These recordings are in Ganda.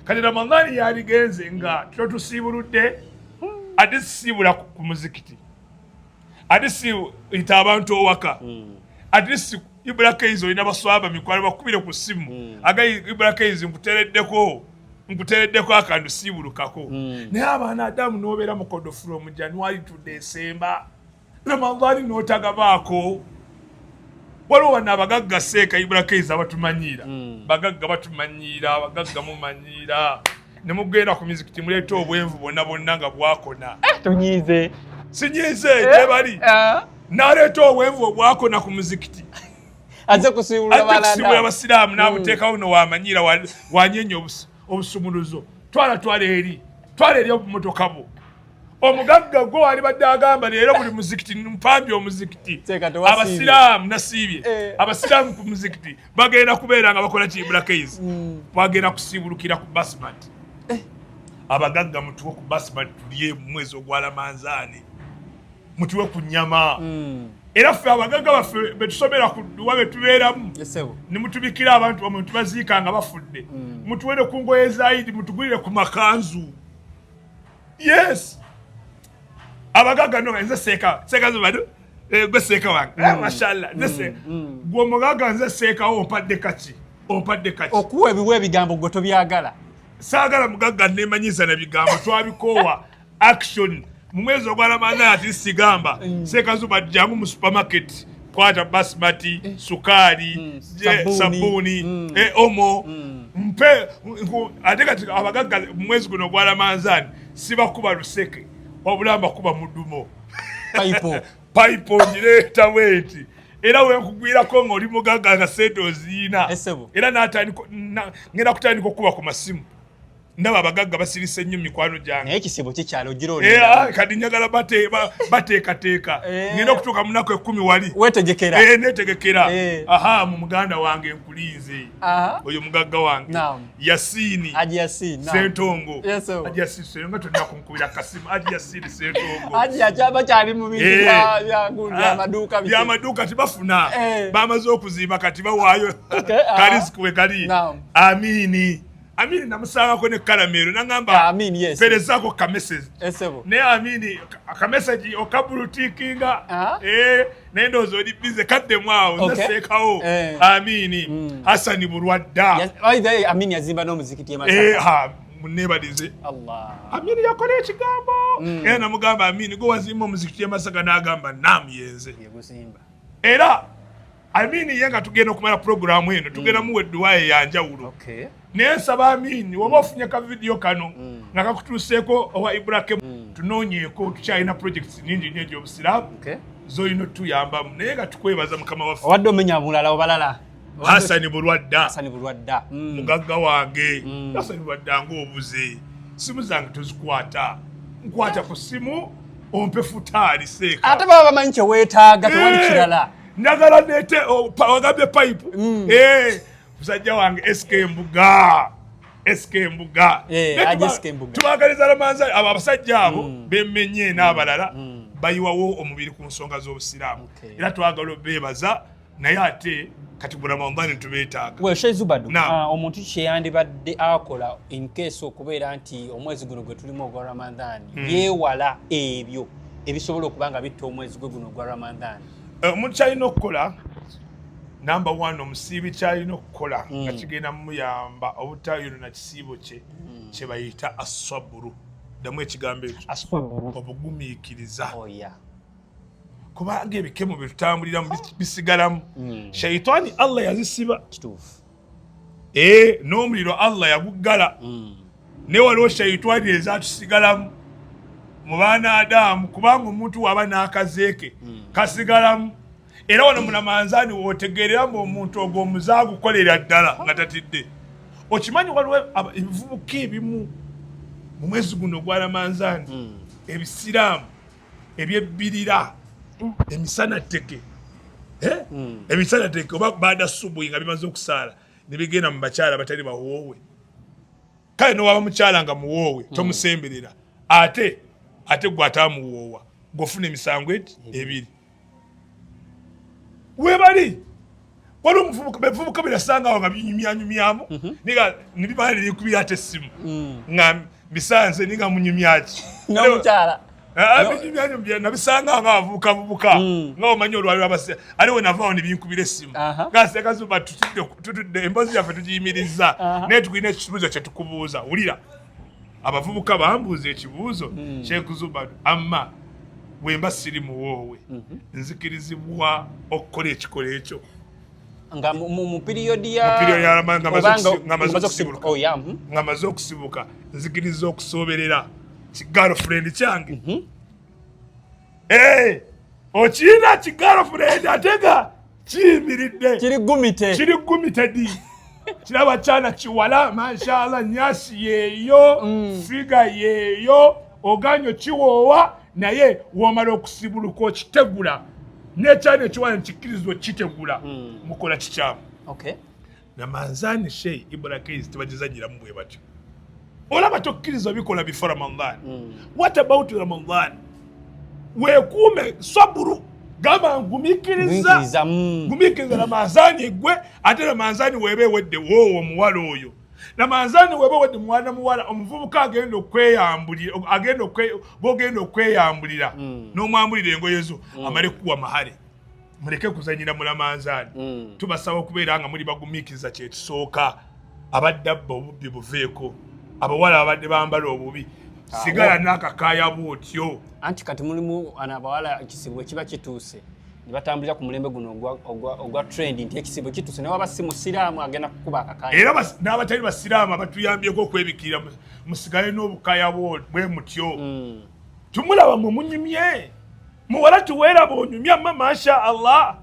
Kati Ramadhani yaligenze nga totusiibuludde, ate siibula ku muzikiti, ate siyita abantu owaka, ate si Ibula Keizi olina baswaba mikwano, bakubire ku ssimu, aga Ibula Keizi nkutereddeko akantu, siibulukako. Naye abaana adamu n'obeera mukodo from January to December, Ramadhani n'otagabaako. Waliwo wano abagagga, seeka Ibula Keizi, abatumanyiira. Bagagga batumanyiira, abagagga mumanyiira ne mugenda ku mizikiti, muleeta obwenvu bwonna bwonna nga bwakona. Tunyiize. Sinyiize, gye bali. N'aleeta obwenvu obwakona ku muzikiti. Aze kusiibulula. Ajja kusiibula balanda. Abasiraamu n'abuteekawo no wamanyiira wanyenya obusumuluzo, twala, twala eri, twala eri obumotoka bwo. Omugagga gwe wali badde agamba leero buli muzikiti mpambye omuzikiti. Teeka tewasiibye. Abasiraamu nasiibye. Eh. Abasiraamu ku muzikiti bagenda kubeera nga bakola kiyibula keizi, bagenda kusiibulukira ku basmati. Abagagga mutuwe ku basmati tulye mu mwezi ogwa Ramanzaani, mutuwe ku nyama. Era ffe abagagga baffe betusomera ku dduwa betubeeramu, Esebo. ne mutubikira abantu bamwe, tubaziika nga bafudde. Mutuwere ku ngoye za Idi, mutugulire ku makanzu. Yes, abagagga no, nze seeka, seeka zubadu, gwe seeka wange. Mashallah, nze seeka gwe omugagga, nze seekawo, ompadde kaki? Ompadde kaki? Okuwa ebiwa ebigambo gwe tobyagala. Saagala mugagga nemanyiza na bigambo, twabikoowa. Action mu mwezi ogwa Ramadhan ati sigamba seeka zuba, jangu mu supermarket, kwata basmati, sukaali, Sabbuuni. Sabbuuni, omo mpe ate kati abagagga mu mwezi guno ogwa Ramanzani sibakuba luseke, wabula mbakuba mudumo. Paipo. Payipo ngireeta bweti, era wenkugwirako ng'oli mugagga nga sente oziina. Esebo. Era ngenda kutandika okukuba ku masimu, ndaba abagagga basirise nnyo mikwano gyange. Naye ekisibo kikyalo ogira Eh, ah, kati njagala bateekateeka. Eh. Ngenda okutuuka mu nnaku 10 wali. Wetegekera. Eh, netegekera. Eh. Aha, mu muganda wange nkulinze. Oyo mugagga wange. Naam. Yasiini. Haji Yasin, naam. Sentongo. Yes, sir. Haji Yasiini Sentongo, tolina kunkubira kasimu, Haji Yasiini Sentongo. Haji akyaba kyali mu bintu Eh. bya gundi, Ah, amaduuka biki. Byamaduuka tibafuna. Eh. Bamaze okuzimba, kati bawaayo. Okay, ah. Karisiki we kali. Naam. Amini, Amini namusangako ne kalamero nangamba, Amini, yes. Perezaako kamessage. Esebo. Naye Amini akamessage okabulutikinga. Ah. Eh, naye ndowooza oli busy, kaddemu awo nze seekawo. Eh. Amini Hasani Bulwadda. Yes, by the way, Amini yazimba n'omuzikiti e Masaka. Eh, ha, munebalize. Allah. Amini yakola ekigambo, era namugamba, "Amini, gwe wazimba omuzikiti e Masaka?" N'agamba, "Nam, yenze." Yegusimba. Era Amini ye nga tugenda okumala puroguramu eno, tugenda muwa edduwa ye yanjawulo. Naye nsaba Amini, woba ofunye ka vidiyo kano nga kakutuuseeko owa Ibrake, tunoonyeeko, tukyalina projects nyingi nnyo egy'obusiraamu z'olina otuyambamu, naye nga tukwebaza mukama waffe. Obadde omenya mulala obalala. Hasani Bulwadda. Hasani Bulwadda. Mugagga wange Hasani Bulwadda, ngaobuze, simu zange tozikwata, nkwata ku simu ompe futaali, seeka. Ate baba bamanyi kye weetaaga, tewali Eh, kirala. Njagala nete, oh, wagambye pipe. Eh, musajja wange SK Mbuga, SK Mbuga. Eh, Naye Haji SK Mbuga. tubagaliza Ramanzani. Abo abasajja abo bemenye n'abalala bayiwawo omubiri ku nsonga z'obusiraamu. Era twagala obeebaza, naye ate kati bu Ramadhani tubeetaaga. Well, Sheikh Zubadu, Naam. omuntu kyeyandibadde akola in case okubeera nti omwezi guno gwe tulimu ogwa Ramadhan, yeewala ebyo ebisobola okuba nga bitta omwezi gwe guno ogwa Ramadhan. Eh, omuntu kyalina okukola, number one, omusiibi kyalina okukola nga kigenda mumuyamba obutayonona kisiibo kye, kye bayita asaburu. Ddamu ekigambo ekyo. Asaburu. Obugumiikiriza. Oh, yeah. Kubanga ebikemo bye tutambuliramu bisigalamu. Shaitaani Allah yazisiba. Kituufu. Ee, n'omuliro Allah yaguggala, naye waliwo shaitaani ezatusigalamu mu baana Adamu, kubanga omuntu waba n'akazeeke kasigalamu. Era wano munamanzaani wotegeerera mbu omuntu ogwo omuzaagukolera ddala nga tatidde. Okimanyi waliwo ebivubuka ebimu mu mwezi guno ogwa Ramanzaani, ebisiraamu ebyebbirira emisana tteke, Eh? Emisana tteke oba baada subuhi nga bimaze okusaala, ne bigenda mu bakyala batali bawoowe. Kale nowaba mukyala nga muwoowe, tomusemberera. Ate gwe atamuwoowa, gwofuna emisango eti ebiri. Webali Waliwo omuvubuka byenasangawo nga binyumyanyumyamu ninga nibimala nebikubira ate essimu nga mbisanze ninga munyumyaki n'omukyala. Binyumyanyumya nabisanga nga abavubuka bubuka nga omanyi olwaliro abasi ate we navaawo nebinkubira essimu nga Sekazuba tutudde emboozi yaffe tugiyimiriza naye tulina ekibuuzo kyetukubuuza. Wulira, abavubuka bambuuza ekibuuzo, Sheikh Zuba, amma bwemba siri muwoowe nzikirizibwa okukola ekikola ekyo? Nga mu period ya Mu period ya nga maze obanga nga maze nga maze okusibuka. Oh, yeah. Nga maze okusibuka, nzikiriza okusooberera kigirlfriend kyange? Eh, okirina kigirlfriend ate nga kiyimiridde. Kiri gumite. Kiri gumitedi, kiraba kyana kiwala, mashallah, nyasi yeeyo, figure yeeyo, oganye kiwoowa, naye womala okusibuluka okitegula n'ekyana ekiwala nkikirizibwa okitegula, mukola kikyamu. Ramanzani, Sheikh Ibrakis, tebagizanyiramu bwe batyo. Olaba tokkiriza bikola before Ramadan. What about Ramadan? Weekuume saburu, gamba ngumikiriza. Gumiikiriza. Gumiikiriza Ramanzani eggwe, ate Ramanzani weeba ewedde woowo omuwala oyo, Ramanzani weeba ewedde mwana muwala omuvubuka agenda okweyambulira, agenda bwogenda okweyambulira n'omwambulira engoye zo amale kuwa mahale. Muleke kuzanyira mu Ramanzani. Tubasaba okubeera nga muli bagumiikiriza. Kyekisooka, abadde abba obubbi buveeko, abawala abadde bambala obubi, sigala n'akakaaya bwotyo. Anti kati mulimu ano abawala ekisibo kiba kituuse ne batambulira ku mulembe guno ogwa trend nti ekisibo kituuse, naye waba si musiraamu agenda kukuba akakaaya. Era n'abatali basiraamu abatuyambyeko okwebikirira, musigale n'obukaya bwe mutyo. Tumulaba mwe munyumye, muwala tuweeraba onyumya ma masha Allah,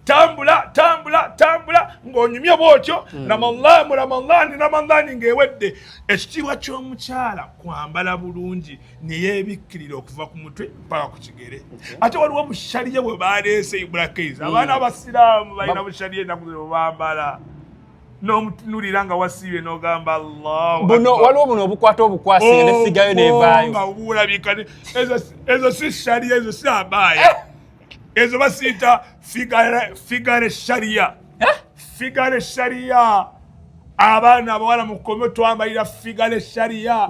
tambula tambula tambula ng'onyumye bwotyo. Ramadhan, mu Ramadhani, Ramadhani ng'ewedde, ekitiibwa ky'omukyala kwambala bulungi neyeebikkirira okuva ku mutwe mpaka ku kigere. Ate waliwo bushaliye bwe baleese, Ibrakis, abaana abasiraamu balina bushaliye ennaku zino bambala n'omutunulira nga wasiibye n'ogamba Allahu Buno Akbar. Waliwo buno obukwata obukwasi nga ne figure yo nevaayo. Nga bulabika ezo si sharia, ezo si abaaya, ezo basiyita figure sharia, figure sharia. Abaana abawala mukome twambalira figure sharia.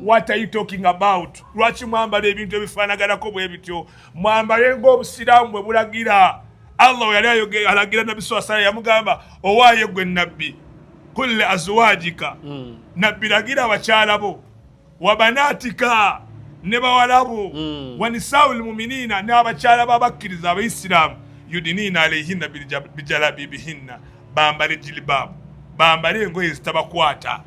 What are you talking about? Lwaki mwambala ebintu ebifaanaganako bwe bityo? Mwambale ng'obusiraamu bwe bulagira. Allah we yali alagira Nabbi saa yamugamba, owaaye gwe Nabbi, kulli azwajika, Nabbi lagira abakyala bo, wabanatika, ne bawalabo, wanisaul muminina, n'abakyala b'abakkiriza abaisiraamu, yudiniina aleihinna bijalabibihinna, bambale jilibaabu, bambale engoye zitabakwata.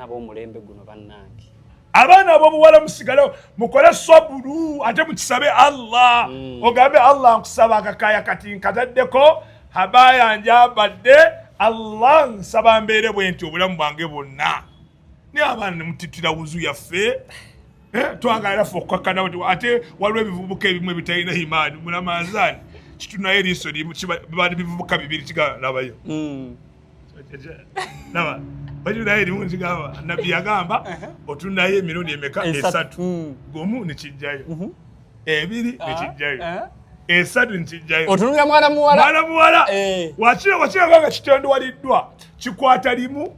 Ab'omulembe guno bannange. Abaana ab'obuwala musigale mukole sobulu, ate mukisabe Allah. Ogambe Allah, nkusaba akakaya kati nkataddeko, habaya njambadde, Allah nsaba mbeere bwe nti obulamu bwange bwonna. Naye abaana nemutitira wuzu yaffe. Eh, twagala ffe okukakkana bati, ate waliwo ebivubuka ebimu ebitalina imaani mulamanzaani kitunayo eriiso limu, biba bivubuka bibiri kigalabayo. Laba bakitunayo erimu nkigamba Nabbi yagamba otunayo emirundi emeka? Esatu. Esatu. Gumu nekijjayo, ebiri nekijjayo, esatu nekijjayo. Otunulira mwana muwala. Mwana muwala. Eh. Wakiraba nga kitondowaliddwa, kikwata limu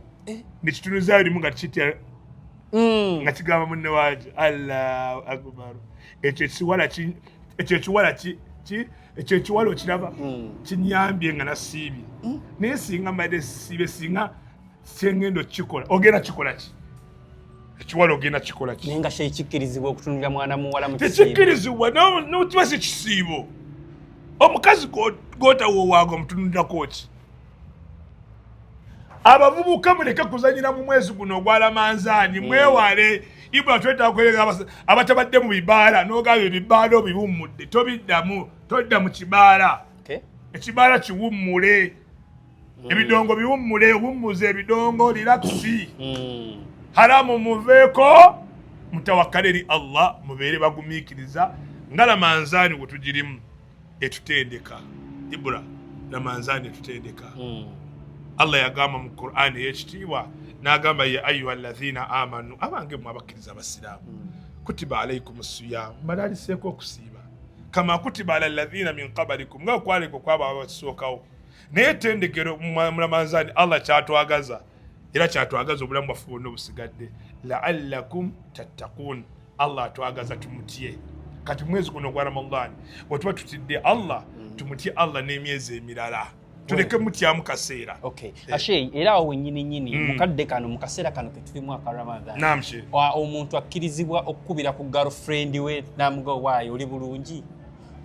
nekitunuzayo limu nga kitya nga kigamba munne waakyo Allahu akbar. Ekyo ekiwala ekyo ekiwala ekyo ekiwala okiraba kinyambye nga nasiibye, naye singa mbadde siibye, singa kyengenda okukikola, ogenda kikola ki? Ekiwala ogenda kikola ki? Naye nga sheikh, kikkirizibwa okutunulira mwana muwala mu kisiibo? Tekikkirizibwa nokiba si kisiibo. Omukazi gotawoowaga omutunulirako ki? Abavubuka muleke kuzanyira mu mwezi guno ogwa Lamanzaani, mwewale. Ibula twetaaga kwerega abatabadde mu bibaala n'ogamba ebibaala obiwummudde, tobiddamu, todda mu kibaala. Ekibaala kiwummule, ebidongo biwummule, wummuza ebidongo, relax. Haramu muveeko, mutawakkale eri Allah, mubeere bagumiikiriza nga Lamanzaani we tugirimu etutendeka. Ibura, Lamanzaani etutendeka. Allah yagamba mu Qur'ani ey'ekitiibwa n'agamba, ya ayuha alladhina amanu, abange mwe abakkiriza abasiraamu, kutiba alaikum siyam, mbalaliseeko okusiiba, kama kutiba ala alladhina min qabalikum, nga okwaleka okwabo ababasookawo. Naye ettendekero mu Ramanzani, Allah kyatwagaza era kyatwagaza obulamu bwaffe bwonna obusigadde, laallakum tattaquun. Allah atwagaza tumutye. Kati mwezi guno ogwa Ramadani bwe tuba tutidde Allah, tumutye Allah n'emyezi emirala, tuleke mutyamu kaseera. Okay. Ashe, era awo wennyini nnyini, mukadde kano, mu kaseera kano ketulimu aka Ramadan, Naam she. Omuntu akkirizibwa okukubira ku girlfriend we n'amuga, "Waayo, oli bulungi?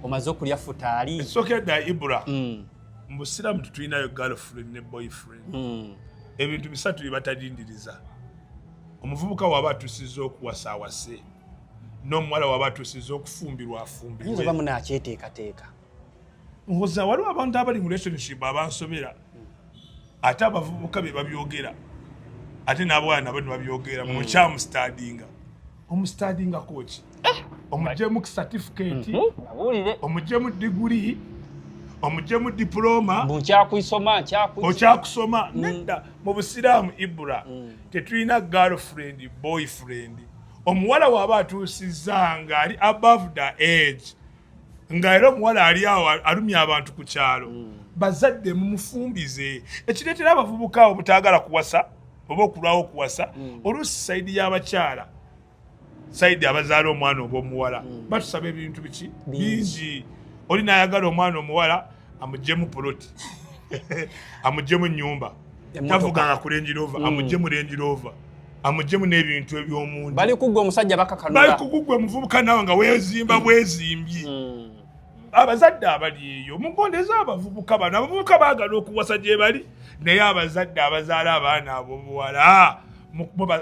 Omaze okulya futaali?" Ekisookera ddala, Ibra, mu busiraamu tetulinayo girlfriend ne boyfriend. Ebintu bisatu bye batalindiriza: omuvubuka waba atuusizza okuwasa, awase, n'omuwala waba atuusizza okufumbirwa, Ayinza afumbirwe. Oba munaakyeteekateeka. Nhoza waliwo abantu abali mu relationship abansobera, ate abavubuka be babyogera, ate n'abawala nabo ne babyogera. Mukyamustudyinga, omustudyingako ki? Omugyemu certificate, Babuulire. omugyemu diguri, omugyemu diploma. Mbu nkyakuisoma, nkyakuisoma. Okyakusoma? Nedda. Mu busiraamu, Ibra, tetulina girlfriend, boyfriend. Omuwala waaba atuusizza nga ali above the age, nga era omuwala ali awo alumya abantu ku kyalo, bazadde mumufumbize. Ekireetera abavubuka abo butaagala kuwasa oba okulwawo okuwasa, oluusi side y'abakyala, side abazaala omwana oba omuwala, batusaba ebintu biki? Bingi. Oli nayagala omwana omuwala amugyemu poloti, amugyemu ennyumba, Emmotoka. tavuganga ku Range Rover, amugyemu Range Rover, amugyemu n'ebintu ebyomunju. Bali kuggwa omusajja, Bali bakakanula. kugugwa omuvubuka, naawe nga weezimba bwezimbye. Abazadde abali eyo, mugondeze abavubuka bano. Abavubuka baagala okuwasa gye bali, naye abazadde abazaala abaana abo buwala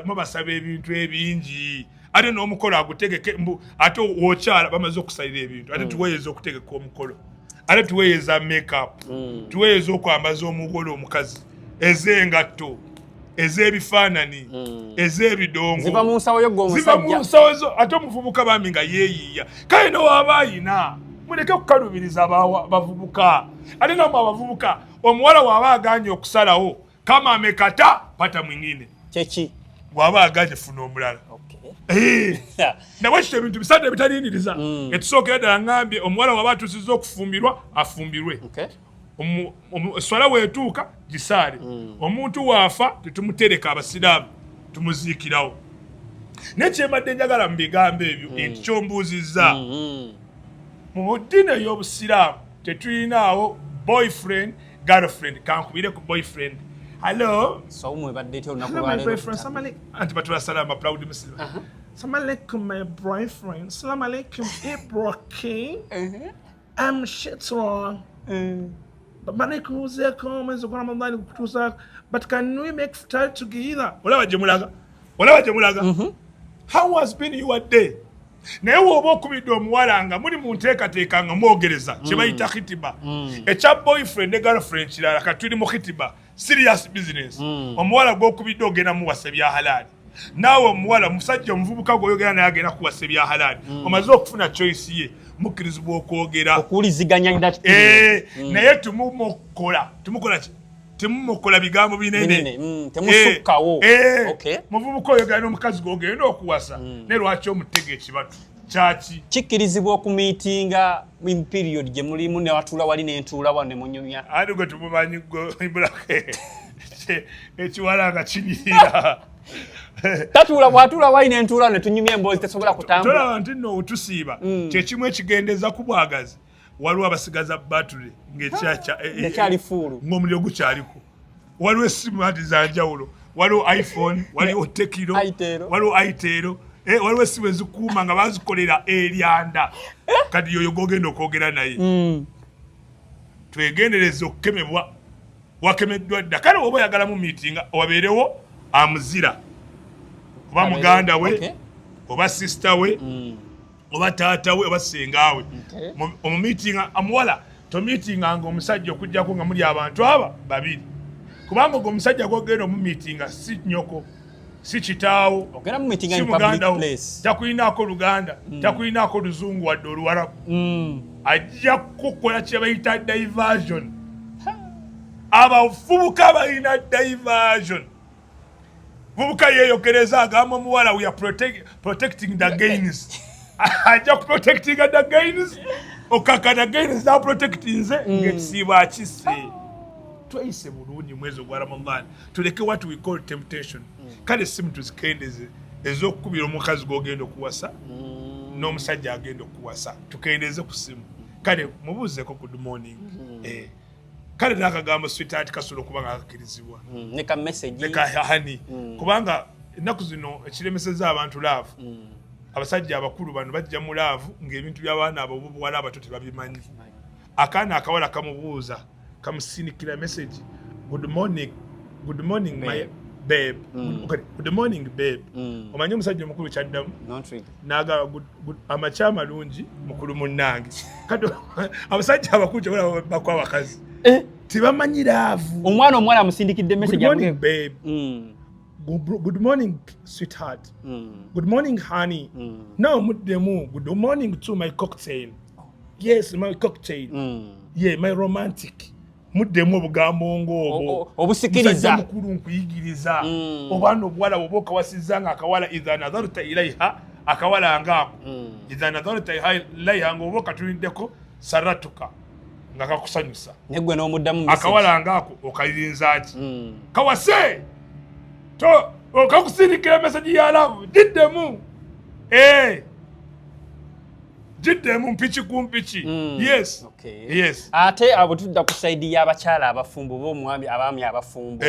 mubasaba ebintu ebingi, ate n'omukolo agutegeke mbu ate wokyala bamaze okusalira ebintu, ate tuweeyeza okutegeka omukolo, ate tuweeyeza makeup, tuweeyeza okwambaza omugole omukazi, ez'engatto, ez'ebifaanani, ez'ebidongo. Ziva mu nsawo yo gwe Ziva mu omusajja. nsawo zo. Ate omuvubuka bambi nga yeeyiiya, kale nowaaba ayina, muleke kukalubiriza bavubuka. Ate namwe abavubuka, omuwala waaba aganye okusalawo, kama amekata, pata mwingine. Kyeki? Bw'aba aganye, funa omulala. Okay. Nabwe kito ebintu bisatu ebitalindiriza. Ekisookera ddala, ngambye, omuwala waba atuusizza okufumbirwa, afumbirwe. Eswala weetuuka, gisaale. Omuntu waafa, tetumutereka, abasiraamu tumuziikirawo. Naye kyembadde njagala mu bigambo ebyo, nti kyombuuzizza, mu ddiini ey'obusiraamu tetulinaawo boyfriend, girlfriend. Kankubire ku boyfriend, "Hello." Sawumu ebadde etya olunaku "Hello, my lwaleero? boyfriend. Salam alaikum." Anti batula salama, proud Muslim. "Salam alaikum, my boyfriend. Salam alaikum, Ibra King. I'm shit wrong. Banekuuzeeko omwezi gwa Ramadhani kutuusa, but can we make iftar together?" Olaba gye mulaga, olaba gye mulaga. "How has been your day?" Naye woba okubidde omuwala nga muli mu nteekateeka nga mwogereza kye bayita khitiba, ekya boyfriend ne girlfriend kirala. Kati tuli mu khitiba, serious business. Omuwala gwokubidde ogenda muwasa ebya halaali, naawe omuwala, musajja omuvubuka gwoyogera naye agenda kuwasa ebya halaali. Omaze okufuna choice ye, mukkirizibwa okwogera. Okuwuliziganya in that period. Eh, naye temumukola, tumukola ki? Temumukola bigambo binene. Binene, temusukkawo. Eh, muvubuka oyogera n'omukazi gwogenda okuwasa, naye lwaki omutega ekibatu kyaki? Kikkirizibwa okumeetinga in period gye mulimu, ne watuula wali n'entuula wano ne munyumya? Ani gwe tumumanyi gwe Ibulake ekiwala nga kinyirira? Tatuula, bw'atuula wali n'entuula ne tunyumya emboozi, tesobola kutambula. Tolaba nti nno otusiiba kyekimu ekigendeza ku bwagazi. Waliwo abasigaza battery Ekyali full. Ng'omuliro gukyaliko. Waliwo essimu ati zanjawulo, waliwo iPhone, waliwo Tecno, Itel. waliwo Itel, waliwo essimu ezikuuma nga bazikolera eryanda. Kati yoyo gwogenda okwogera naye, twegendereza okukemebwa. Wakemeddwa dda. Kale oba oyagalamu meetinga, wabeerewo amuzira, oba muganda we, oba sister we, oba taata we, oba senga we. Omumeetinga omuwala, tomeetinganga omusajja okugjako nga muli abantu aba babiri, kubanga ogwo omusajja gwogenda omumeetinga si nyoko, si kitaawo, Ogenda mu meeting si in public muganda wo, place. Takulinaako luganda, takulinaako luzungu wadde oluwarabu. Ajja kukukola kye bayita diversion. Abavubuka balina diversion. Muvubuka yeeyogereza, agamba omuwala, "We are protecting the gains." Ajja kuprotectinga the gains, okakana gains zaprotectinze ng'ekisiibo akisse. Tweyise bulungi mwezi ogwa Ramadan, tuleke what we call temptation. Kale simu tuzikendeze ez'okukubira omukazi gw'ogenda okuwasa n'omusajja agenda okuwasa, tukendeze ku simu. Kale mubuuzeko good morning. Kale n'akagambo sweetheart kasobola okuba nga kakkirizibwa. Ne ka message. Ne ka honey, kubanga ennaku zino ekiremeseza abantu love, abasajja abakulu bano bajja mu love ng'ebintu by'abaana abo obuwala abato tebabimanyi. Akaana akawala kamubuuza, kamusinikira message, "Good morning, good morning my babe." Okay, "Good morning, babe." Omanyi omusajja omukulu kyaddamu? Not really. N'agamba, "Amakya amalungi, mukulu munnange." Kati abasajja abakulu kyebalaba baku abakazi tebamanyi love. Omwana amusindikidde "Good message. morning, babe." Good morning, sweetheart." "Good morning, honey." Now muddemu, "Good morning to my cocktail." Yes, my cocktail. Yeah, my romantic. Muddemu obugambo ng'obwo. Obusikiriza. Musajja mukulu, nkuyigiriza. Obwana obuwala bwoba okawasizza nga akawala, idha nadharta ilaiha, akawala ngaako, idha nadharta ilaiha, ng'oba okatuliddeko, saratuka, nga kakusanyusa. Neggwe n'omuddamu message. Akawala ngaako okalinza ki? Kawase to okakusindikira message ya love, giddemu. Eh. Giddemu mpiki ku mpiki. Yes. Yes. Ate abo tudda ku side y'abakyala abafumbo oba omwami, abaami abafumbo.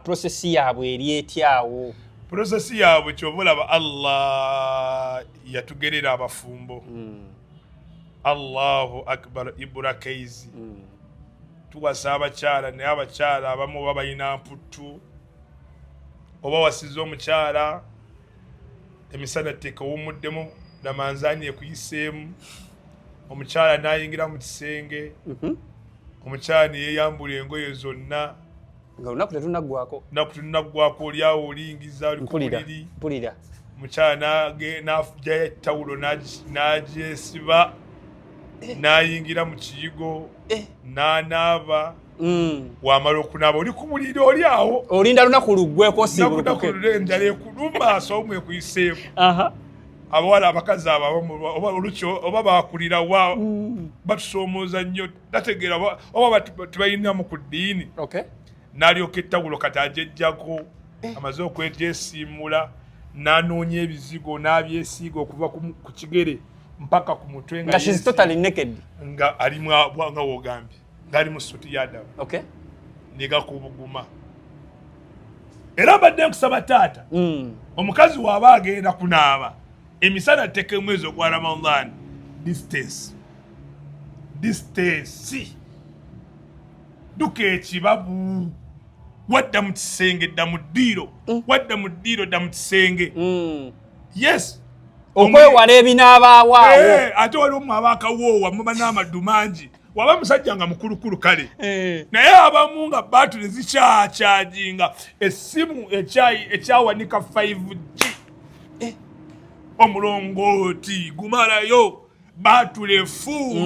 Process yaabwe eri etyawo? Process yaabwe, kyova olaba Allah yatugerera abafumbo. Allahu akbar, iburakaizi. Tuwasa abakyala, naye abakyala abamu oba balina mputtu, oba wasiza omukyala emisana teeka owumuddemu, namanzaani ekuyiseemu, omukyala n'ayingira mu kisenge, omukyala neyeyambula engoye zonna. Nga olunaku tetunaggwako. Naku tunaggwako, oliawo olingiza, oli ku Mpulira. buliri. Mpulira. Omukyala n'aggyayo ettawulo n'agyesiba, n'ayingira mu kiyigo, n'anaaba. Wamala okunaaba, oli ku buliri, oli awo. Olinda lunaku luggweko osiibulukuke. Nakunaku enjala ekuluma, somu ekuyiseemu. Abawala, abakazi abo abamu oba olukyo oba bakulira wa, batusoomooza nnyo, tategeera oba tebalinamu ku ddiini. N'alyoka ettawulo kati agyejjako, amaze okwegyesiimula, n'anoonya ebizigo n'abyesiiga okuva ku kigere mpaka ku mutwe. Nga she's totally naked. Nga ali nga wogambye, ng'ali mu suti ya Adamu. Negakubuguma. Era mbadde nkusaba taata, omukazi waaba agenda kunaaba emisana tteka emwezi ogwa Ramadan, distance, distance, duka ekibabu, wadda mu kisenge, dda mu ddiiro, wadda mu ddiiro, dda mu kisenge. Yes. Okwewala ebinaabaawo. Eh, ate waliwo mu abakawoowa, muba n'amaddu mangi. Waba musajja nga mukulukulu kale, naye abamu nga battery zikyakyajinga essimu ekyawanika 5G, omulongooti gumalayo battery efuulu.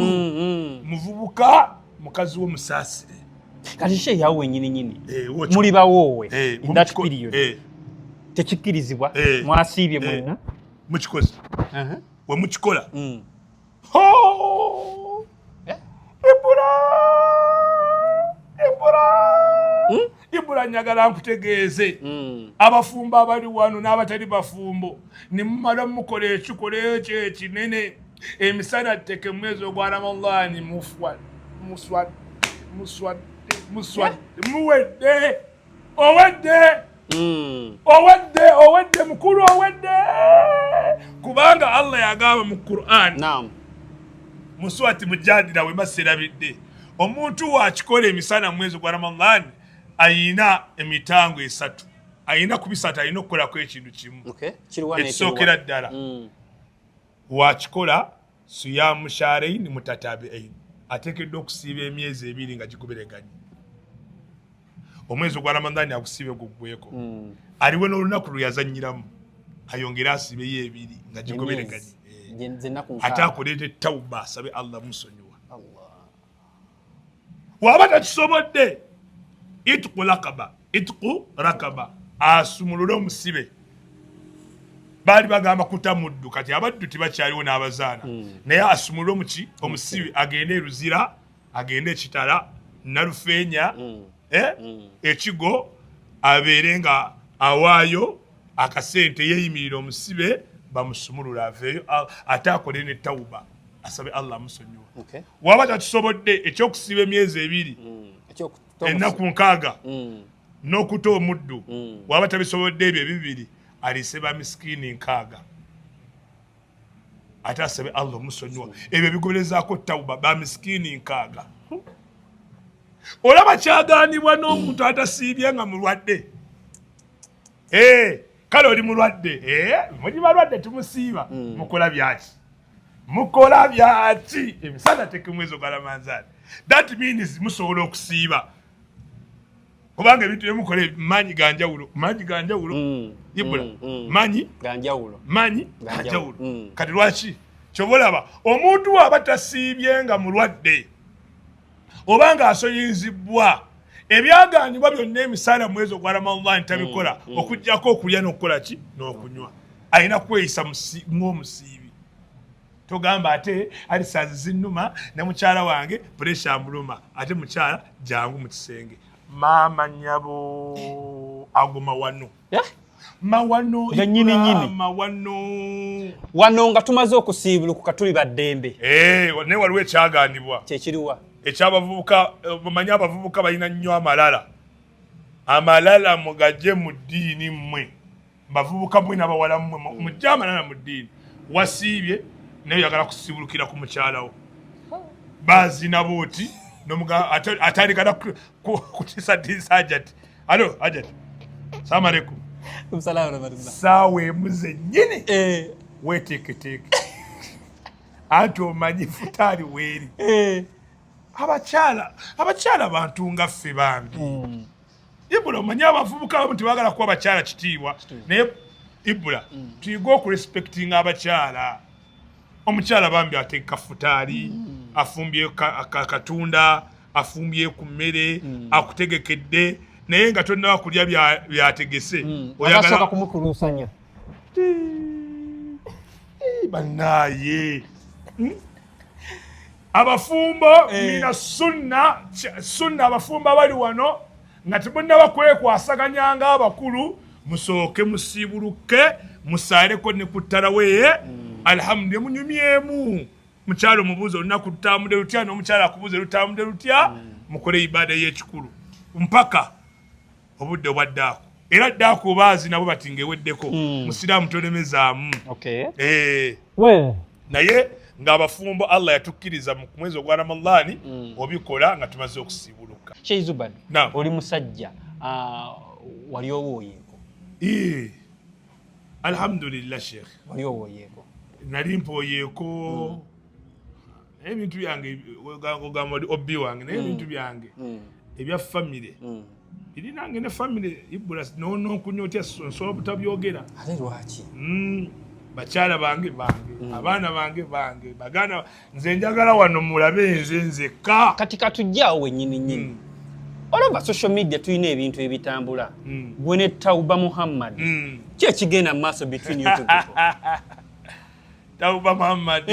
Muvubuka, mukazi wo musaasire. Kati she yawo wenyini nyini, Eh, muli bawoowe in that period, tekikkirizibwa. Mwasiibye mwenna. Mukikoze. We mukikola, Ho! Eh? Ibula, Ibula, Ibula, njagala nkutegeeze, abafumbo abali wano n'abatali bafumbo, nimumala mukola ekikola ekyo ekinene emisana tteke mwezi ogwa Ramadani, muswa muswa muswa muswa, muwedde, owedde. Owedde, owedde mukulu, owedde, kubanga Allah yagamba mu Quran mu Surati Mujadila, we baserabidde, omuntu wakikola emisana mu mwezi gwa Ramadani ayina emitango esatu, ayina ku bisatu ayina okukolako ekintu kimu. Okay. Kiruwa Ekisookera n'ekiruwa? ddala, wakikola siyamu shahrain mutatabiin, ateekeddwa okusiiba emyezi 2 nga gigobereganye. Omwezi ogwa Ramadani agusiibe guggweko, aliwe n'olunaku lwe yazanyiramu, ayongere asiibeyo 2 nga gigobereganye. Emyezi. Zennaku Ate 6. akoleete tawuba, asabe Allah musonyiwa. Allah. Waba takisobodde, itqu rakaba, itqu rakaba, asumulule omusibe. Baali bagamba kuta muddu, kati abaddu tebakyaliwo n'abazaana, naye asumulule omuki omusibe, agende eruzira, agende ekitala nalufeenya. Ekigo abeere nga awaayo akasente yeeyimirira omusibe bamusumulula aveeyo, ate akole ne tawuba, asabe Allah amusonyiwa. Waba takisobodde ekyokusiba emyezi 2, ennaku 60, n'okuta omuddu, waba tabisobodde ebyo ebibiri, aliise ba misikiini 60, ate asabe Allah omusonyiwa. Ebyo bigoberezaako tawuba, ba misikiini 60. Olaba kyagaanibwa n'omuntu atasiibye nga mulwadde. Kale oli mulwadde, muli balwadde, tumusiiba. Mukola byaki? Mukola byaki emisana tekimwezi ogwa Ramanzaani? That means musobola okusiiba, kubanga ebintu byemukola maanyi ganjawulo, maanyi ganjawulo. Ibula, maanyi ganjawulo, maanyi ganjawulo. Kati lwaki kyoba olaba omuntu waaba tasiibye nga mulwadde oba nga asonyizibwa ebyagaanibwa byonna emisaala mwezi ogwa Ramadhan tabikola, okugyako okulya n'okukola ki n'okunywa, alina kweyisa ng'omusiibi. Togamba ate alisazi zinnuma ne mukyala wange pressure amuluma, ate mukyala jangu mu kisenge, maama nyabo aguma wano. Mawano. Nga nnyini nnyini. Mawano. Wano nga tumaze okusiibulukuka tuli baddembe. Naye waliwo ekyagaanibwa. Kyekiriwa? Ekyabavubuka. Mumanyi abavubuka balina nnyo amalala. Amalala mugajje mu ddiini. Mmwe bavubuka mmwe n'abawala mmwe, mujje amalala mu ddiini. Wasiibye naye oyagala kusibulukira ku mukyalawo, bazina booti, atandika na kutiisatiisa Hajati. Alo Hajati, salamu aleikum. Saawa 1 zennyini. Weteeketeeke, anti omanyi futaali weeri. Abakyala bantu nga ffe bambi. Ibula, omanyi abavubuka abamu tebagala kuwa bakyala kitiibwa, naye Ibula, tuyige okurespectinga abakyala. Omukyala bambi ateeka futaali, afumbye katunda, afumbye ku mmere, akutegekedde, naye nga tonnaba kulya byategese, oyagala Abasooka kumukuluusanya. Bannaaye. Abafumbo, mina sunna sunna, abafumbo abali wano nga temunnaba kwekwasaganya ng'abakulu, musooke musiibuluke, musaaleko ne ku ttalawe, alhamdulillah, munyumyemu. Mukyalo omubuuza olunaku lutambudde lutya, n'omukyala akubuuza lutambudde lutya, mukole ibaada y'ekikulu mpaka obudde obwa ddaaku. Era ddaaku obaazi nabo bati ng'eweddeko, musiraamu tolemezaamu. Naye ng'abafumbo Allah yatukkiriza mu mwezi ogwa Ramadaani obikola nga tumaze okusiibuluka. Sheikh Zuban, Naam. oli musajja, wali owooyeeko? Alhamdulillah, sheikh. Wali owooyeeko? Nali mpooyeeko. Naye ebintu byange, ogamba oli obbi wange, naye ebintu byange ebya famire eri nange ne famire, Ibula, nokunywa otya, nsobola butabyogera. Ate lwaki? Bakyala bange bange, abaana bange bange, baganda. Nze njagala wano mulabe nze nzekka. Kati katujjaawo wennyini nnyini. Olaba social media tulina ebintu ebitambula, gwe ne Tauba Muhammad, ki ekigenda mu maaso between you two people? Tauba Muhammad?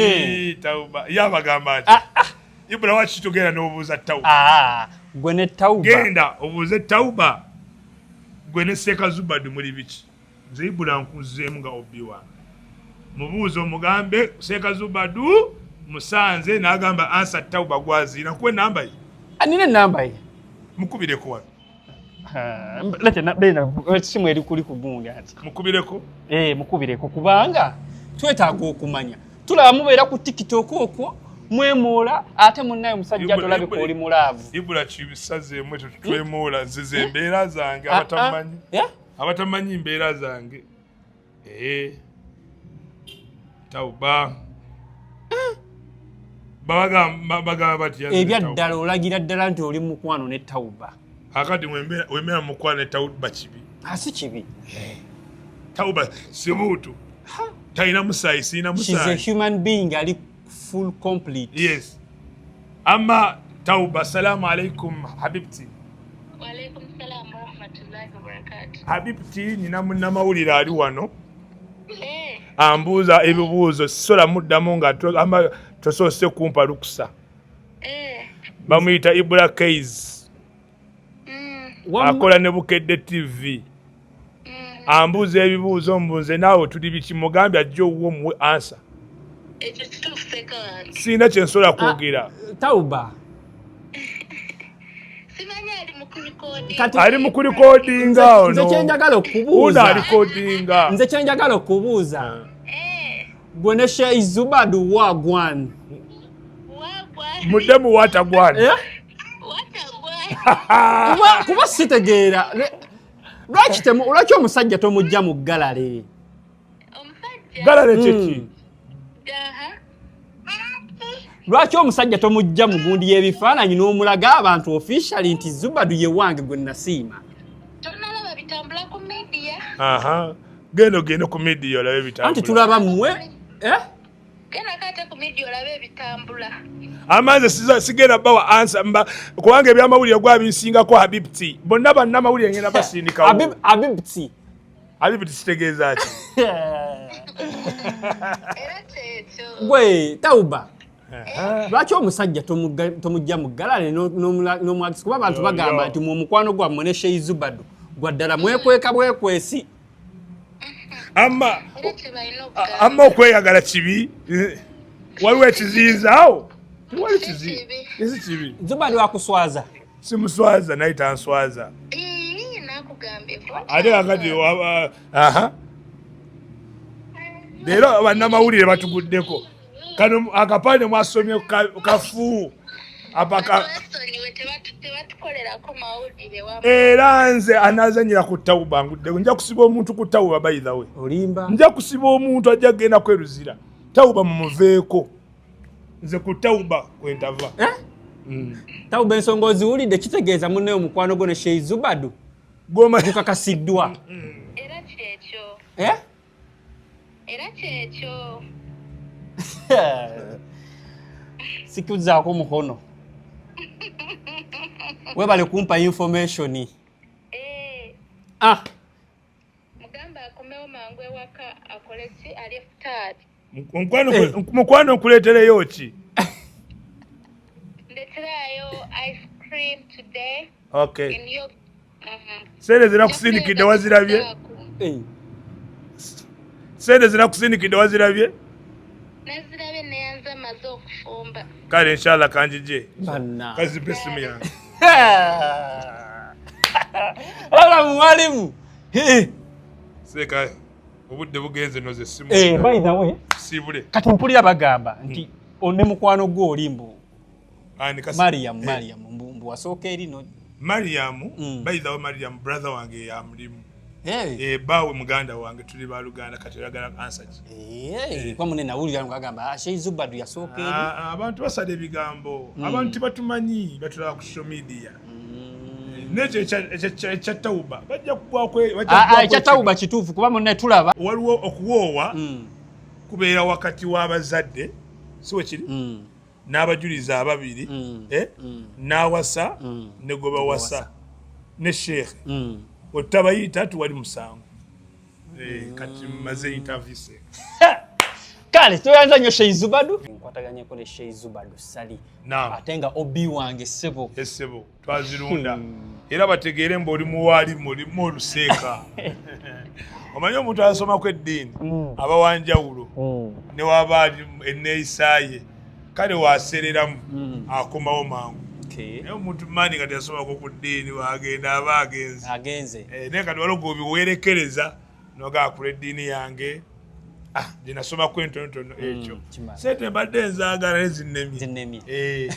Tauba yabagamba ati, Ibula, waki tugenda n'obuuza Tauba? Ah, gwe ne Tauba. Genda obuuze Tauba, gwe ne Seeka Zubadu muli biki? Nze Ibula nkuzeemu nga obbi wange. Mubuuze omugambe Seeka Zubadu musanze n'agamba ansa Tauba gwaziina kuwa enamba ye. Nina enamba ye. Mukubireko wano. Simu eri kuli ku gundi ati. Mukubireko. Eh, mukubireko kubanga twetaaga okumanya. Tulaba mubeera ku TikTok okwo mwemoola, ate munnaye omusajja tolabika oli mu love. Ibula, kibisazeemu ekyo, tutwemoola. Nze ze embeera zange, abatamanyi, abatamanyi mbeera zange. Tauba bagamba bati Ebyaddala olagira ddala nti oli mukwano ne Tauba. Akati wembeera mukwano ne Tauba kibi? Asi kibi. Tauba sibuutu, talina musaayi, siina She's a musaayi. human being ali full complete. Yes. Ama Tauba, assalamu alaikum habibti. Walaikum salam warahmatullahi wabarakatuh. Habibti, nina munnamawulire ali wano, ambuuza ebibuuzo, sisobola muddamu nga ama tosoose kumpa lukusa. Bamuyita Ibula Kais. Akola ne Bukedde TV. Ambuuza ebibuuzo mbu nze naawe tuli biki, mugambye ajja owuwo muwe ansa. Ekyo kituufu seeka wange. Sirina kye nsobola kwogera. Tauba. Simanyi ali mu kulikodinga. Kati- Ali mu kulikodinga ono. Nze kyenjagala Uno okubuuza, alikodinga. nze kyenjagala okubuuza, gwe ne Sheikh Zubadu wagwan? Wagwa. Muddemu watagwana. Eh? Watagwa. Kuba sitegeera lwaki omusajja tomujja mu galale? Omusajja. Galale kyeki? Aha. Lwaki omusajja tomujja mu gundi y'ebifaananyi n'omulaga abantu officially nti Zubadu ye wange gwe nasiima? Tonalaba bitambula ku media? Aha. Genda ogende ku media olabe ebitambula. Anti tulaba mmwe, eh? Genda kate ku media olabe ebitambula. Amanze sigenda bawa ansa mba kubanga ebyamawulire gwabinsingako habibti. Bonna bannamawulire ngenda basindikawo. Habibti. Habibti kitegeeza ki? Era kyekyo. Gwe Tauba, lwaki omusajja tomujja mu galale n'omwagisi? Kuba abantu Yo, bagamba yo. nti mu omukwano gwammwe ne Sheikh Zubadu gwa ddala, mwekweka bwekwesi. Amma Era kye balina okugamba. Amma okweyagala kibi? Waliwo ekiziyiza awo? Tewali kiziyiza. Kibi. Si kibi. Zubadu akuswaza? Simuswaza, naye tanswaza. Ii, nakugambye. Ate kakati aha, leero bannamawulire batuguddeko kano akapande mwasomye kafu apaka. Basonyiwe, tebatukolerako mawulire wamu. Era nze anazanyira ku Tawuba nguddeko, nja kusiba omuntu ku Tawuba, by the way. Olimba. Nja kusiba omuntu ajja kugenda kweruzira. Tawuba mumuveeko, nze ku Tawuba kwentava. Eh? Tauba, ensonga oziwulidde, kitegeeza munne omukwano gwo ne Sheikh Zubadu Goma. gukakasiddwa. Era kyekyo. Eh? Era kyekyo. Sikuzaako mukono, webale kumpa information. Eh, Ah. Mugamba akomewo mangu ewaka akole ki, alye futaali. Mukwano, Eh. mukwano, nkuleetereyo ki? Ndeterayo ice cream today. Okay. In your Sente zinakusindikidde wazirabye? Eh. Sente zinakusindikidde wazirabye? Nazirabye, neyanza, maze okufumba. Kale inshallah kanjije. Banna. Kazimpa essimu yange. Wabula muwalimu. Eh, Seeka, obudde bugenze, noza essimu. Eh, by the way, Siibule. Kati mpulira bagamba nti ne mukwano gwo oli mbu Ani Mariam, Eh, Mariam mbu wasooka eri no. Mariamu, by the way, Mariam brother wange yamulimu. Eh. Eh, baawe muganda wange, tuli baluganda. Kati oyagala answer ki? Eh, kwa munene nawulira ngagamba, ah, Sheikh Zubadu yasooka eri. Ah, ah, abantu basala ebigambo. Abantu tebatumanyi, batulaba ku social media. Nekyo ekya Tawuba bajja kugwako, bajja Ah, ah, kugwako. ekya Tauba kituufu, kuba munne tulaba. Waliwo okuwoowa kubeera wakati w'abazadde, si we kiri? N'abajulizi ababiri, eh? N'awasa ne gwe bawasa ne sheekhe. Otabayita tuwali musango. Eh, kati mmaze interview se. Kale toyanza nnyo Sheikh Zubadu. Nkwataganyeko ne Sheikh Zubadu Sali. Naam. Ate nga obi wange ssebo. Essebo twazirunda, era bategeere mbu oli muwalimu, olimu oluseeka. Omanyi omuntu asomako eddiini aba wanjawulo, ne waba ali enneeyisaaye, kale wasereramu akomawo mangu. Naye omuntu maani kati yasomako ku ddiini, wagenda aba agenze. Agenze. Eh, naye kati waliwo gwebiwerekereza nogakula eddiini yange, ah, gye nasomako entonotono ekyo. Kimala. Sente mbadde nzaagala naye zinnemye. Zinnemye. Eh.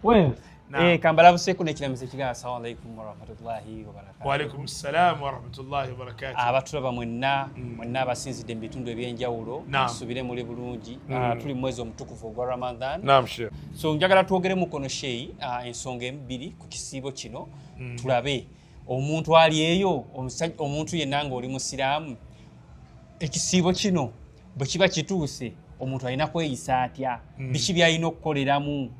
Well, Naam. eh, kambalabuseeko n'ekiramuso ekigamba assalamu alaikum warahmatullahi wabarakatuh. Waalaikum salaamu warahmatullahi wabarakatuh. Abatulaba mwenna, mwenna abasinzidde mu bitundu ebyenjawulo, Naam. tusubire muli bulungi. Ah, tuli mu mwezi omutukuvu ogwa Ramadan. Naam, sheikh. So njagala twogere mukono sheyi, ah, ensonga embiri ku kisiibo kino, tulabe omuntu ali eyo, omuntu yenna ng'oli musiraamu, ekisiibo kino bwe kiba kituuse, omuntu alina kweyisa atya? Biki byalina okukoleramu?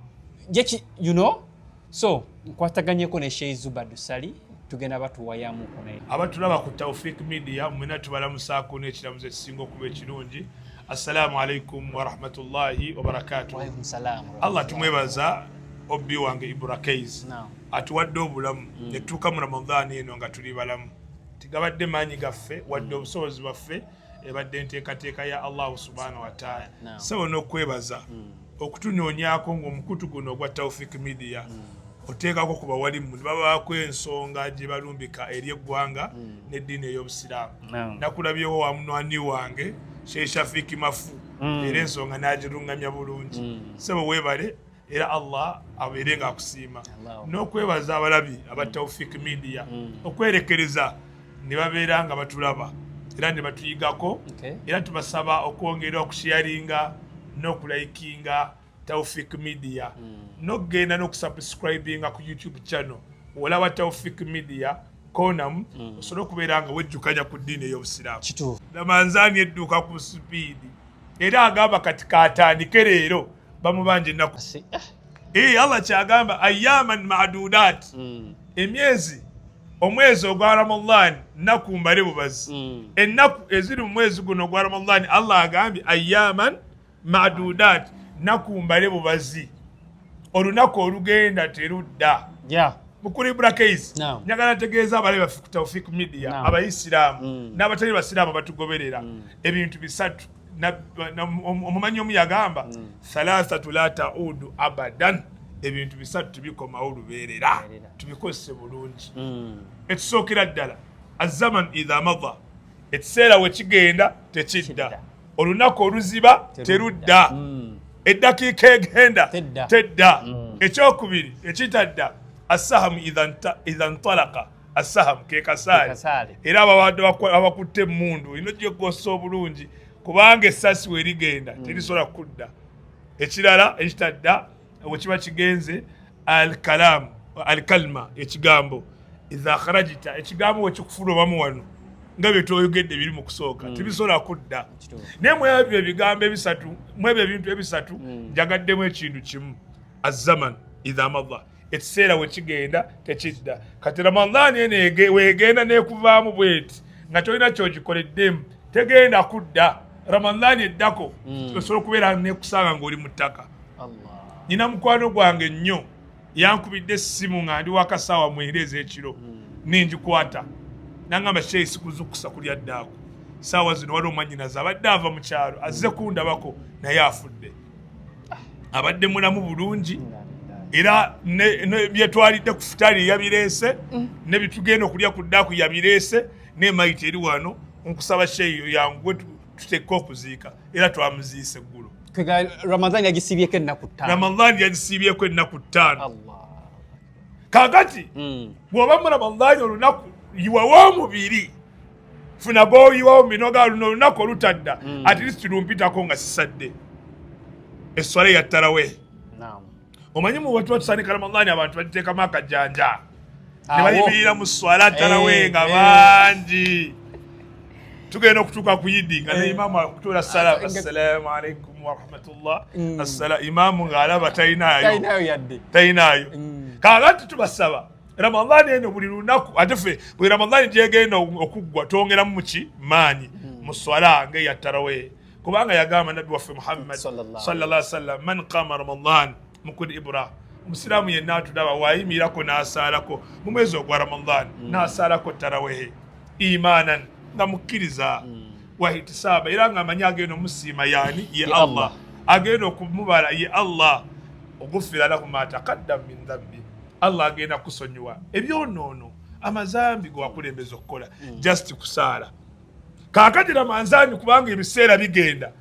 So nkwataganyeko ne Sheikh Zubadu Sali, tugenda batuwayamuko naye. Abatulaba ku Taufik Media mwena tubalamusaako n'ekiramuzo ekisinga okuba ekirungi. Assalaamu alaikum warahmatullahi wabarakatuh. Waalaikum salaam. Allah tumwebaza. Obbi wange Ibra Kais atuwadde obulamu netuuka mu Ramadhaani eno nga tuli balamu. Tigabadde maanyi gaffe wadde obusobozi bwaffe, ebadde enteekateeka ya Allahu subhanahu wataala. Sabo n'okwebaza okutunoonyaako ng'omukutu guno ogwa Taufik Media oteekako ku bawalimu ne babaako ensonga gye balumbika eri eggwanga n'eddiini ey'obusiraamu. Nakulabyewo wa munwani wange Sheikh Shafiki Mafu, era ensonga n'agirungamya bulungi. Sebo weebale, era Allah abeere nga akusiima. N'okwebaza abalabi aba Taufik Media okwerekereza ne babeera nga batulaba era ne batuyigako. Era tubasaba okwongera okusharinga n'okulayikinga Taufik Media n'okugenda n'okusubscribinga ku YouTube channel. Olaba Taufik Media konamu, osobola okubeera nga wejjukanya ku ddiini ey'obusiraamu. Ramanzaani edduka ku sipiidi, era agamba kati katandike leero, bamubanja ennaku. Allah kyagamba ayaman madudat, emyezi, omwezi ogwa Ramadhan nnaku mbale bubazi. Ennaku eziri mu mwezi guno ogwa Ramadhan, Allah agambye ayaman madudat, nnaku mbale bubazi, olunaku olugenda terudda. Mukulu Ibrakais, njagala ntegeeza abalabi baffe ku Taufik Media, abayisiraamu n'abatali basiraamu batugoberera, ebintu bisatu. Omumanyi omu yagamba thalathatu la taudu abadan, ebintu bisatu tebikomawo lubeerera, tubikozese bulungi. Ekisookera ddala, azaman idha mada, ekiseera we kigenda tekidda, olunaku oluziba terudda, eddakiika egenda tedda. Ekyokubiri ekitadda, assahamu idha ntalaka, assahamu ke kasaale, era ababadde abakutte emmundu olina ogyegosa obulungi kubanga essasi werigenda terisobola kudda. Ekirala ekitadda wekiba kigenze, alkalamu, alkalma, ekigambo idha kharajita, ekigambo wekikufulumamu wano nga byetwoyogedde biri mu kusooka, tebisobola kudda. Naye mwebyo ebigambo ebisatu, mwebyo ebintu ebisatu, njagaddemu ekintu kimu, azaman idha madha, ekiseera wekigenda tekidda. Kati Ramadhaani eno wegenda nekuvaamu bweti nga tolina kyogikoleddemu, tegenda kudda. Ramadhaani eddako osobola okubeera nekusanga ngaoli mu ttaka. Nina mukwano gwange nnyo yankubidde essimu nga ndi waka saawa 9 ez'ekiro, nengikwata, nangamba, "Sheyi, sikuzukusa kulya ddaako saawa zino, waliwo omwanyinaze abadde ava mu kyalo azze kundabako naye afudde." Abadde mulamu bulungi, era byetwalidde ku futali yabireese, ne bitugenda okulya ku ddaaku yabireese, nemayiti eri wano, nkusaba sheyi yanguwe tuteeke okuziika. Era twamuziise eggulo. Ramadhani yagisibyeko ennaku 5. Ramadhani yagisibyeko ennaku 5. Kakati bw'oba mu Ramadhani olunaku yiwawo omubiri, funa gwoyiwawo minoga, luno olunaku olutadda, at least lumpitako nga sisadde eswala ya tarawe. Omanyi mu batuba tusandika Ramadhani abantu bagiteekamu akajanja ne bayimirira mu swala tarawe nga bangi, tugenda okutuuka ku yidi nga ne imaamu akutuula sala, assalamu alaikum warahmatullah, assala, imaamu ng'alaba talinaayo, talinaayo. Kaakati tubasaba Ramadhani eno buli lunaku, ate ffe buli Ramadhani gyegenda okuggwa twongeramu muki maanyi mu swala nga eya tarawe, kubanga yagamba nabbi waffe Muhammad sallallahu alaihi wasallam, man qama Ramadan, mukulu Ibra, omusiraamu yenna atulaba wayimirako n'asaalako mu mwezi ogwa Ramadan, n'asaalako tarawehe imanan, nga mukkiriza, wahitisaaba, era nga amanyi agenda omusiima yaani ye Allah, agenda okumubala ye Allah, ogufira lahu ma taqaddam min dhambi, Allah agenda kusonyiwa ebyonoono, amazambi gewakulembeza okukola, just kusaala. Kaakati Ramanzaani, kubanga ebiseera bigenda,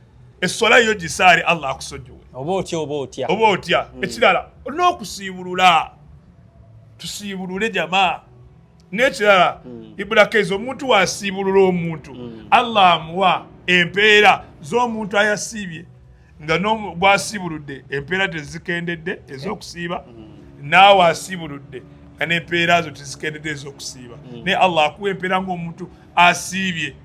eswala yo gisaale, Allah akusonyiwe. Oba otya, oba otya. Oba otya. Ekirala n'okusiibulula, tusiibulule jamaa. N'ekirala, Ibulakezi, omuntu wasiibulula omuntu, Allah amuwa empeera z'omuntu ayasiibye, nga gwasiibuludde empeera tezikendedde ez'okusiiba, naawe asiibuludde nga n'empeera zo tezikendedde ez'okusiiba, naye Allah akuwa empeera ng'omuntu asiibye.